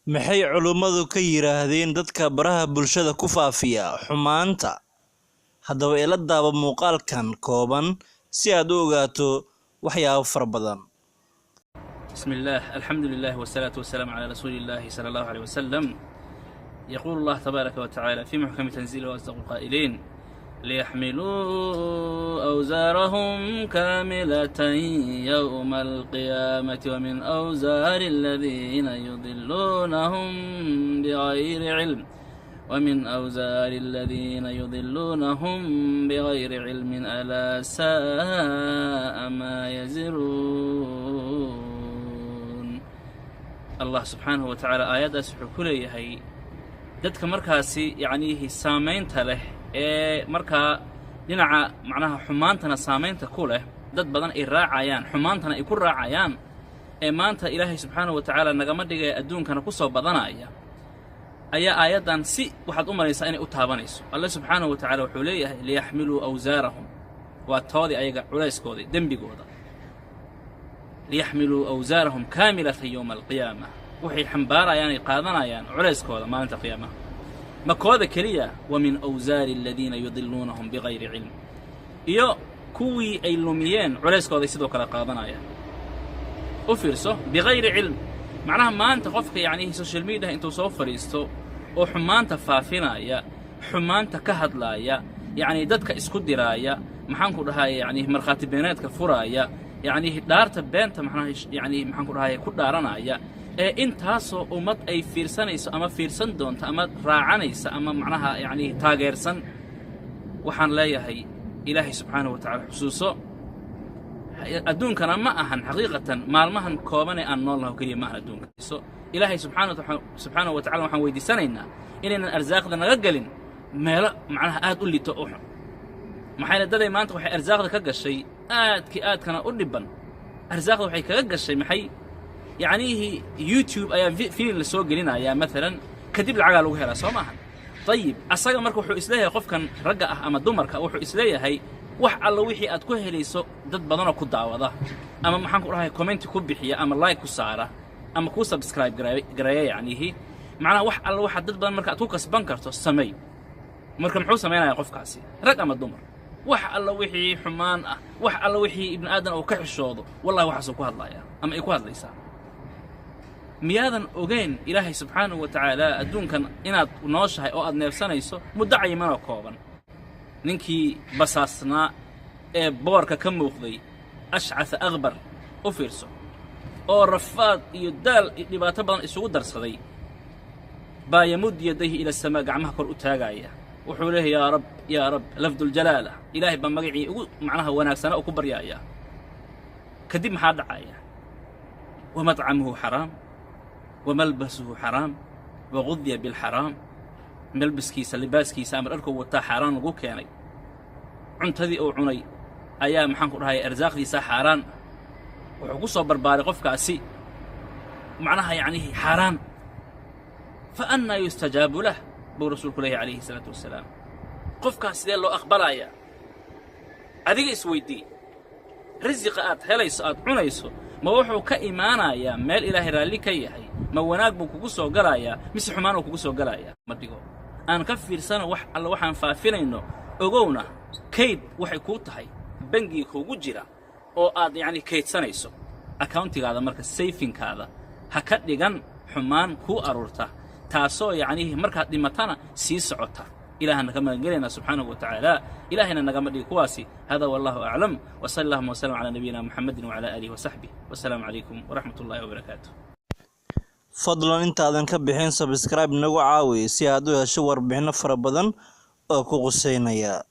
Maxay culimadu ka yiraahdeen dadka baraha bulshada ku faafiya xumaanta? Haddaba ila daawo muuqaalkan kooban si aad u ogaato waxyaabo fara badan. بسم الله، الحمد لله، والصلاة والسلام على رسول الله صلى الله عليه وسلم. يقول الله تبارك وتعالى في محكم تنزيله وأصدق القائلين: ليحملوا أوزارهم كاملة يوم القيامة ومن أوزار الذين يضلونهم بغير علم، ومن أوزار الذين يضلونهم بغير علم، ألا ساء ما يزرون. Allah subxaanahu wa tacaala aayaddaas wuxuu ku leeyahay dadka markaasi yacniihi saamaynta leh ee markaa dhinaca macnaha xumaantana saamaynta ku leh, dad badan ay raacayaan, xumaantana ay ku raacayaan, ee maanta Ilaahay subxaanahu wa tacaala nagama dhigaya adduunkana ku soo badanaya, ayaa aayaddan si waxaad u malaysaa inay u taabanayso. Alle subxaanahu wa tacala wuxuu leeyahay: liyaxmiluu awsaarahum, waa toodii ayaga culayskoodii, dembigooda. Liyaxmiluu awsaarahum kaamilatan yowma alqiyaama, waxay xambaarayaan ay qaadanayaan culayskooda maalinta qiyaamaha. Ma kooda keliya? Wa min awsaari aladiina yudiluunahum bigayri cilm, iyo kuwii ay lumiyeen culayskooday sidoo kale qaadanayaan. U fiirso, bigayri cilm, macnaha maanta qofka yacnihi social media intuu soo fadhiisto oo xumaanta faafinaya, xumaanta ka hadlaaya, yacni dadka isku diraaya, maxaan ku dhahay, yacni markhaati beeneedka furaaya, yacni dhaarta beenta macnaha, yacni maxaan ku dhahay, ku dhaaranaya, ee intaasoo ummad ay fiirsanayso ama fiirsan doonta ama raacanaysa ama macnaha yacni taageersan, waxaan leeyahay: Ilaahay subxaanahu wa tacala xusuuso. Adduunkana ma ahan xaqiiqatan maalmahan koobanee aan nool naho keliya ma ahan adduunka. Ilaahay subxaanahu wa tacala waxaan weydiisanaynaa inaynan arsaaqda naga gelin meelo macnaha aad u lito u xun. Maxaa yeele daday maanta waxay arsaaqda ka gashay aadkii aadkana u dhibban. Arsaaqda waxay kaga gashay maxay? Yacnihii YouTube ayaa filim la soo gelinayaa maalan, kadib lacagaa lagu helaa, soo maahan? Dayib, asaga marka wuxuu isleeyahay, qofkan ragga ah ama dumarka wuxuu isleeyahay wax alla wixii aad ku helayso dad badanoo ku daawada ama maxaan ku dhahay comment ku bixiya ama like ku saara ama kuu subscribe gareeya, yacnihi macnaha wax alla waxaad dad badan marka aad ku kasban karto samey. Marka muxuu samaynayaa qofkaasi, rag ama dumar? Wax alla wixii xumaan ah, wax alla wixii ibni aadan uu ka xishoodo, wallahi waxaasuu ku hadlayaa ama ay ku hadlaysaa. Miyaadan ogeyn Ilaahay subxaanahu wa tacaala adduunkan inaad nooshahay oo aad neefsanayso muddo cayimanoo kooban? Ninkii basaasnaa ee boorka ka muuqday, ashcatha akhbar, u fiirso, oo rafaad iyo daal iyo dhibaato badan isugu darsaday, baa yamud yadayhi ila asamaa, gacmaha kor u taagaaya, wuxuu leeyahay: "Yaa Rab, yaa Rab." Lafduljalaala, Ilaahay baa magacii ugu macnaha wanaagsana oo ku baryaaya. Kadib maxaa dhacaya? Wa matcamuhu xaraam, wa malbasuhu xaraam, wa gudiya bilxaraam. Malbiskiisa, libaaskiisa ama dharkuu wataa xaaraan lagu keenay. Cuntadii uu cunay ayaa maxaan ku dhahay arsaaqdiisa xaaraan. Wuxuu ku soo barbaaray qofkaasi macnaha yacnihi xaaraan. Fa annaa yustajaabu lah, buu rasuulku leeyahy calayhi salaatu wasalaam. Qofkaas sidee loo aqbalayaa? Adiga isweydii, risiqa aad helayso, aad cunayso, ma wuxuu ka imaanayaa meel Ilaahay raalli ka yahay? Ma wanaag buu kugu soo galayaa mise xumaan uu kugu soo galayaa? Ma dhigo aan ka fiirsano wax alla waxaan faafinayno. Ogowna, kayd waxay kuu tahay bangiga kuugu jira oo aad yacni kaydsanayso accountigaada. Marka savingkaada ha ka dhigan xumaan kuu aruurta, taasoo yacnihii markaad dhimatana sii socota. Ilaahana ka magangelaynaa subxaanahu wa tacaala, Ilaahayna nagama dhigi kuwaasi. Hada wallahu aclam, wsali allahuma wslm calaa nabiyina muxamedin wcala aalihi wasaxbih, wasalaamu calaykum waraxmat ullahi wabarakaatu. Fadlan intaadan ka bixin subscribe nagu caawi si aad u hesho warbixino fara badan oo ku quseynaya.